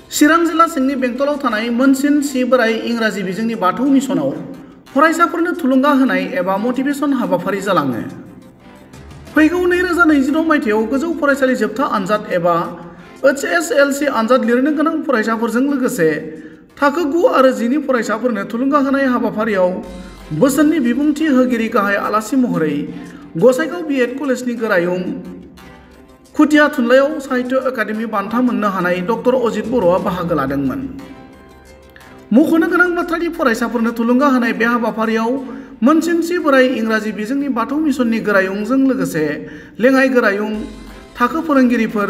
चिरां जिल्ला सिंनि बेंटलाव थानाय मोनसिन सि बोराइ इंराजि बिजोंनि बाथौ मिसनाव फरायसाफोरनो थुलुंगा होनाय एबा मटिभेसन हाबाफारि जालाङो। फैगौ 2022 मायथाइयाव गोजौ फरायसालि जोबथा आनजाद एबा HSLC आनजाद लिरनो गोनां फरायसाफोरजों लोगोसे थाखो 9 आरो 10 नि फरायसाफोरनो थुलुंगा होनाय हाबाफारियाव बोसोननि बिबुंथि होगिरि गाहाय आलासि महरै गसाइगाव B.Ed कलेजनि गोरायुं खुदिया थुनलाइयाव साहित्य एकाडेमि बान्था मोननो हानाय डक्टर अजित बर'आ बाहागो लादोंमोन। मख'नो गोनां बाथ्रानि फरायसाफोरनो थुलुंगा होनाय बे हाबाफारियाव मोनसिनसि बोराइ इंराजि बिजोंनि बाथौ मिसननि गोरायुंजों लोगोसे लेङाइ गोरायुं, थाखो फोरोंगिरिफोर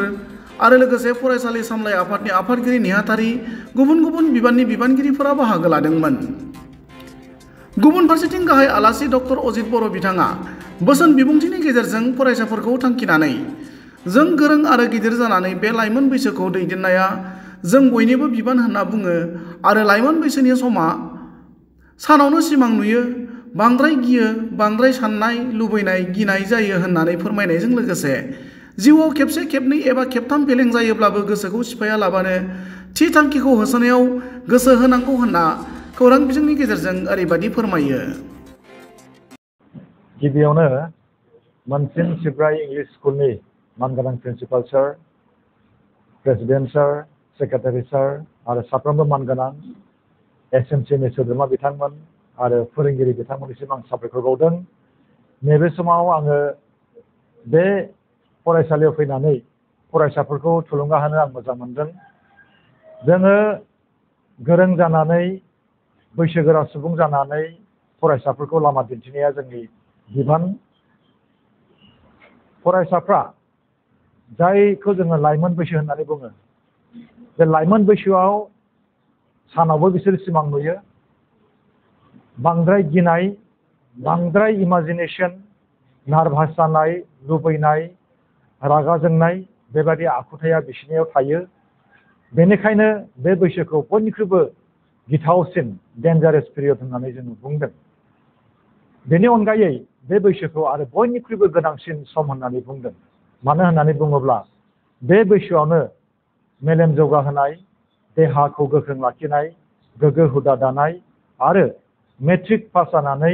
आरो लोगोसे फरायसालि सामलाय आफादनि आफादगिरि नेहाथारि गुबुन गुबुन बिबाननि बिबानगिरिफोरा बाहागो लादोंमोन। गुबुन फारसेथिं गाहाय आलासि डक्टर अजित बर' बिथाङा बोसोन बिबुंथिनि गेजेरजों फरायसाफोरखौ थांखिनानै जों गोरों आरो गिदिर जानानै बे लाइमोन बैसोखौ दैदेननाया जों बयनिबो बिबान होनना बुङो आरो लाइमोन बैसोनि समा सानावनो सिमां नुयो, बांद्राय गियो, बांद्राय साननाय लुबैनाय गिनाय जायो होननानै फोरमायनायजों लोगोसे जिउआव खेबसे खेबनै एबा खेबथाम फेलें जायोब्लाबो गोसोखौ सिफायालाबानो थि थांखिखौ होसोनायाव गोसो होनांगौ होनना खौरां बिजोंनि गेजेरजों ओरैबायदि फोरमायो। गिबियावनो मोनसिन सिब्राइ इंलिश स्कुलनि मानगोनां प्रिन्सिपाल सार, प्रेसिडेन्ट सार, सेक्रेटारि सार आरो साफ्रोमबो मानगोनां SMCनि सोद्रोमा बिथांमोन आरो फोरोंगिरि बिथांमोननिसिम आं साबायखर बावदों। नैबे समाव आङो बे फरायसालियाव फैनानै फरायसाफोरखौ थुलुंगा होनो आं मोजां मोनदों। जोङो गोरों जानानै बैसोगोरा सुबुं जानानै फरायसाफोरखौ लामा दिन्थिनाया जोंनि बिबान। फरायसाफ्रा जायखौ जोङो लाइमोन बैसो होननानै बुङो, बे लाइमोन बैसोआव सानावबो बिसोर सिमां नुयो, बांद्राय गिनाय, बांद्राय इमाजिनेसन, नार्भास जानाय, लुबैनाय, रागा जोंनाय बेबायदि आखुथाया बिसोरनियाव थायो। बेनिखायनो बे बैसोखौ बयनिख्रुइबो गिथावसिन डेन्जारेस पिरियड होननानै जोङो बुंदों। बेनि अनगायै बे बैसोखौ आरो बयनिख्रुइबो गोनांसिन सम होननानै बुंदों। मानो होननानै बुङोब्ला बे बैसोआवनो मेलेम जौगाहोनाय, देहाखौ गोख्रों लाखिनाय, गोग्गो हुदा दानाय आरो मेट्रिक पास जानानै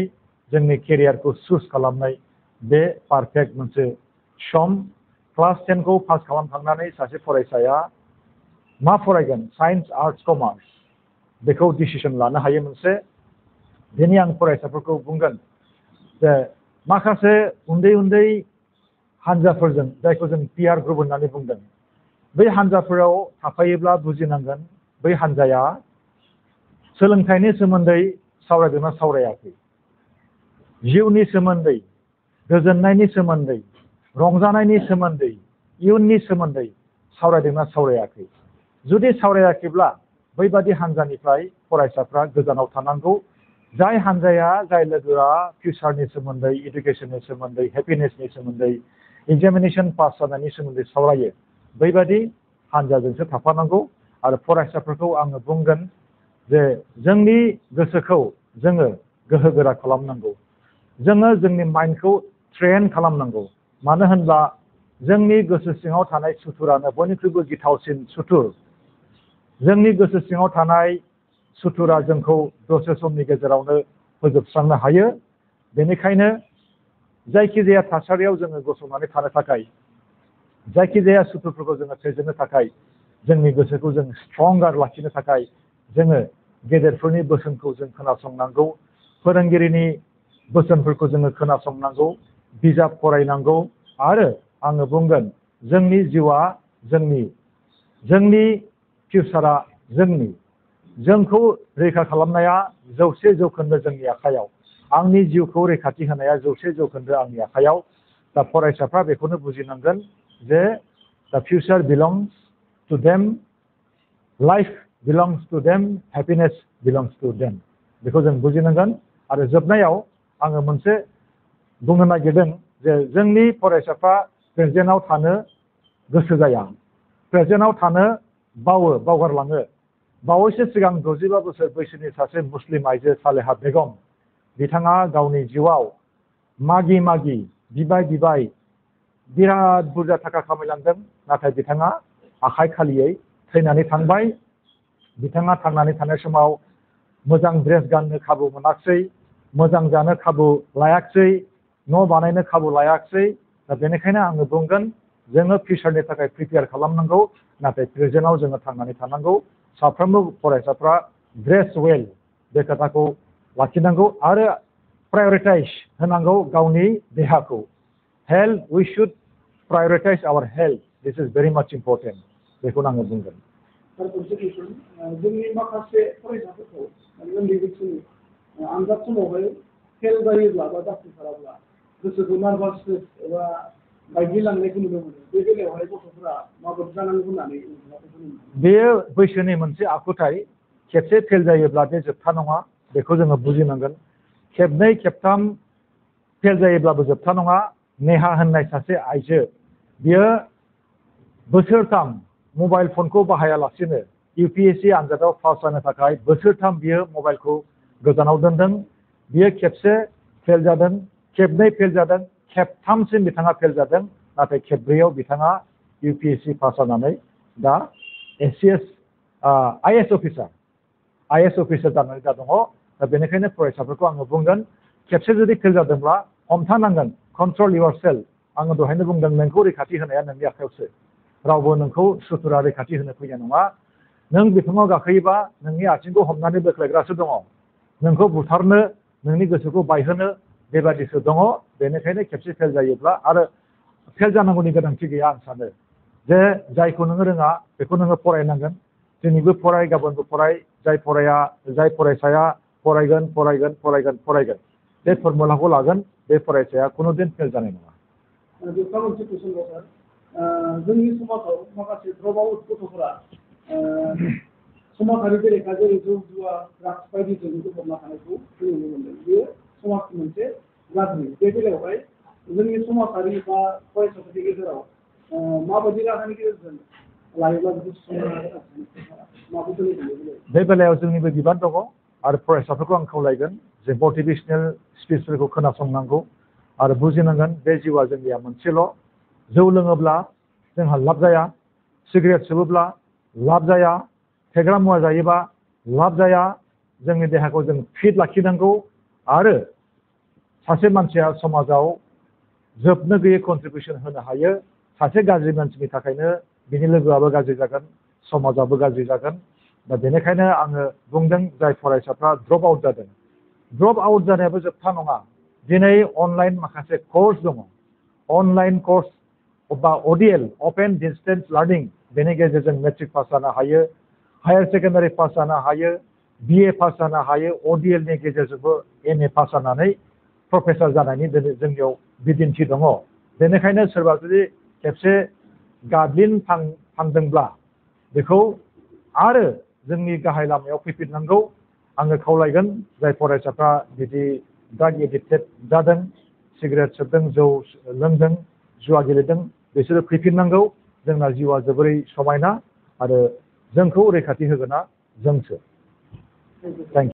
जोंनि केरियारखौ चुज खालामनाय बे पारफेक्ट मोनसे सम। क्लास 10 खौ पास खालामखांनानै सासे फरायसाया मा फरायगोन, साइन्स, आर्टस, कमार्स, बेखौ डिसिसन लानो हायो मोनसे। दिनै आं फरायसाफोरखौ बुंगोन जे माखासे उन्दै उन्दै हान्जाफोरजों, जायखौ जों पियार ग्रुप होननानै बुंदों, बै हान्जाफोराव थाफायोब्ला बुजिनांगोन बै हान्जाया सोलोंथाइनि सोमोन्दै सावरायदोंना सावरायाखै, जिउनि सोमोन्दै, गोजोननायनि सोमोन्दै, रंजानायनि सोमोन्दै, इयुननि सोमोन्दै सावरायदोंना सावरायाखै। जुदि सावरायाखैब्ला बैबादि हान्जानिफ्राय फरायसाफ्रा गोजानाव थानांगौ। जाय हान्जाया, जाय लोगोआ फिउचारनि सोमोन्दै, इडुकेसननि सोमोन्दै, हेपिनेसनि सोमोन्दै, एग्जामिनेसन पास जानायनि सोमोन्दै सावरायो, बैबादि हान्जाजोंसो थाफानांगौ। आरो फरायसाफोरखौ आङो बुंगोन जे जोंनि गोसोखौ जोङो गोहोगोरा खालामनांगौ। जोङो जोंनि माइन्डखौ ट्रेन खालामनांगौ। मानो होनब्ला जोंनि गोसो सिङाव थानाय सुथुरानो बयनिख्रुइबो गिथावसिन सुथुर। जोंनि गोसो सिङाव थानाय सुथुरा जोंखौ दसे समनि गेजेरावनो फोजोबस्रांनो हायो। बेनिखायनो जायखिजाया थासारियाव जोङो गसंनानै थानो थाखाय, जायखिजाया सुथुरफोरखौ जोङो फेजेननो थाखाय, जोंनि गोसोखौ जों स्ट्रंगार लाखिनो थाखाय जोङो गेदेरफोरनि बोसोनखौ जों खोनासंनांगौ, फोरोंगिरिनि बोसोनफोरखौ जोङो खोनासंनांगौ, बिजाब फरायनांगौ। आरो आङो बुंगोन जोंनि जिउआ जोंनि फिउचारा जोंखौ रैखा खालामनाया 100% जोंनि आखायाव। आंनि जिउखौ रैखाथि होनाया 100% आंनि आखायाव। दा फरायसाफ्रा बेखौनो बुजिनांगोन जे दा future belongs to them, life belongs to them, happiness belongs to them. बेखौ जों बुजिनांगोन। आरो जोबनायाव आङो मोनसे बुंनो नागिरदों जे जोंनि फरायसाफ्रा प्रेजेन्टआव थानो गोसो जाया, प्रेजेन्टआव थानो बावगारलाङो। बावैसो सिगां 65 बोसोर बैसोनि सासे मुस्लिम आइजो सालेहा बेगम, बिथाङा गावनि जिउआव मागि बिबाय बिराद बुरजा थाखा खामायलांदों, नाथाय बिथाङा आखाइ खालियै थैनानै थांबाय। बिथाङा थांनानै थानाय समाव मोजां ड्रेस गाननो खाबु मोनाखिसै, मोजां जानो खाबु लायाखिसै, न' बानायनो खाबु लायाखिसै। दा बेनिखायनो आङो बुंगोन जोङो फिउचारनि थाखाय प्रिपेयार खालामनांगौ, नाथाय प्रेजेन्टआव जोङो थांनानै थानांगौ। साफ्रोमबो फरायसाफ्रा ड्रेस वेल बे खोथाखौ लाखिनांगौ आरो प्रायरिटाइज होनांगौ गावनि देहाखौ। Health, we should prioritize our health, this is very much important, बेखौनो आङो बुंगोन। जोंनि माखासे फरायसाफोरखौ उन्दै बैसोनि आनजाद समावहाय फेल जायोब्ला बा जाफुंसाराब्ला गोसोखौ नार्भासनेस एबा बायग्लिलांनायखौ नुनो मोनो। बे बेलायावहाय गथ'फोरा माबायदि जानांगौ होननानै बेयो बैसोनि मोनसे आखुथाय। खेबसे फेल जायोब्ला बे जोबथा नङा, बेखौ जोङो बुजिनांगोन। खेबनै खेबथाम फेल जायोब्लाबो जोबथा नङा। नेहा होननाय सासे आइजो, बियो बोसोरथाम मबाइल फनखौ बाहायालासिनो UPSC आनजादाव पास जानो थाखाय बोसोरथाम बियो मबाइलखौ गोजानाव दोनदों। बियो खेबसे फेल जादों, खेबनै फेल जादों, खेबथामसिम बिथाङा फेल जादों। नाथाय खेबब्रैयाव बिथाङा UPSC पास जानानै दा IAS अफिसार जानानै दा दङ। दा बेनिखायनो फरायसाफोरखौ आङो बुंगोन, खेबसे जुदि फेल जादोंब्ला हमथानांगोन, कन्ट्रल इउर सेल्फ। आङो दहायनो बुंदों नोंखौ रैखाथि होनाया नोंनि आखायावसो, रावबो नोंखौ सुथुरा रैखाथि होनो फैनाय नङा। नों बिफाङाव गाखोयोबा नोंनि आथिंखौ हमनानै बोख्लायग्रासो दङ, नोंखौ बुथारनो, नोंनि गोसोखौ बायहोनो बेबादिसो दङ। बेनिखायनो खेबसे फेल जायोब्ला आरो फेल जानांगौनि गोनांथि गैया। आं सानो जे जायखौ नोङो रोङा बेखौ नोङो फरायनांगोन। दिनैबो फराय, गाबोनबो फराय। जाय फरायसाया फरायगोन बे फर्मुलाखौ लागोन, बे फरायसाया कुनुदिन फेल जानाय नङा। जोबथा मोनसे कुइसन सार, जोंनि समाजाव माखासे ड्रप आउट गथ'फोरा समाजारि बेरेखा जेरै जौ जुवा ड्राग्स बायदिजों गफबना थानायखौ जों नुनो मोनदों। बेयो समाजनि मोनसे गाज्रि। बे बेलायावहाय जोंनि समाजारि बा फरायसाफोरनि गेजेराव माबायदि राहानि गेजेरजों लायोब्ला बिदि बे बेलायाव जोंनिबो बिबान दङ आरो फरायसाफोरखौ आं खावलायगोन जे मटिभेशनेल स्पिचफोरखौ खोनासंनांगौ आरो बुजिनांगोन बे जिउआ जोंनिया मोनसेल'। जौ लोङोब्ला जोंहा लाब जाया, सिगारेट सोबोब्ला लाब जाया, फेग्रा मुवा जायोबा लाब जाया। जोंनि देहाखौ जों फिट लाखिनांगौ आरो सासे मानसिया समाजाव जोबनो गैयै कन्ट्रिबिउसन होनो हायो। सासे गाज्रि मानसिनि थाखायनो बिनि लोगोआबो गाज्रि जागोन, समाजाबो गाज्रि जागोन। दा बेनिखायनो आङो बुंदों जाय फरायसाफ्रा ड्रप आउट जादों, ड्रप आउट जानायाबो जोबथा नङा। दिनै अनलाइन माखासे कर्स दङ, अनलाइन कर्स बा ODL, अपेन डिस्टेन्स लार्निं, बेनि गेजेरजों मेट्रिक पास जानो हायो, हायार सेकेन्डारि पास जानो हायो, BA पास जानो हायो। ODL नि गेजेरजोंबो MA पास जानानै प्रफेसार जानायनि जोंनियाव बिदिन्थि दङ। बेनिखायनो सोरबा जुदि खेबसे गाब्लिनफ्लांदोंब्ला बेखौ आरो जोंनि गाहाय लामायाव फैफिननांगौ। आङो खावलायगोन जाय फरायसाफ्रा बिदि ड्राग एडिक्टेड जादों, सिगारेट सोबदों, जौ लोंदों, जुवा गेलेदों, बिसोरो फैफिननांगौ। जोंना जिउआ जोबोरै समायना आरो जोंखौ रैखाथि होगोना जोंसो। Thank you.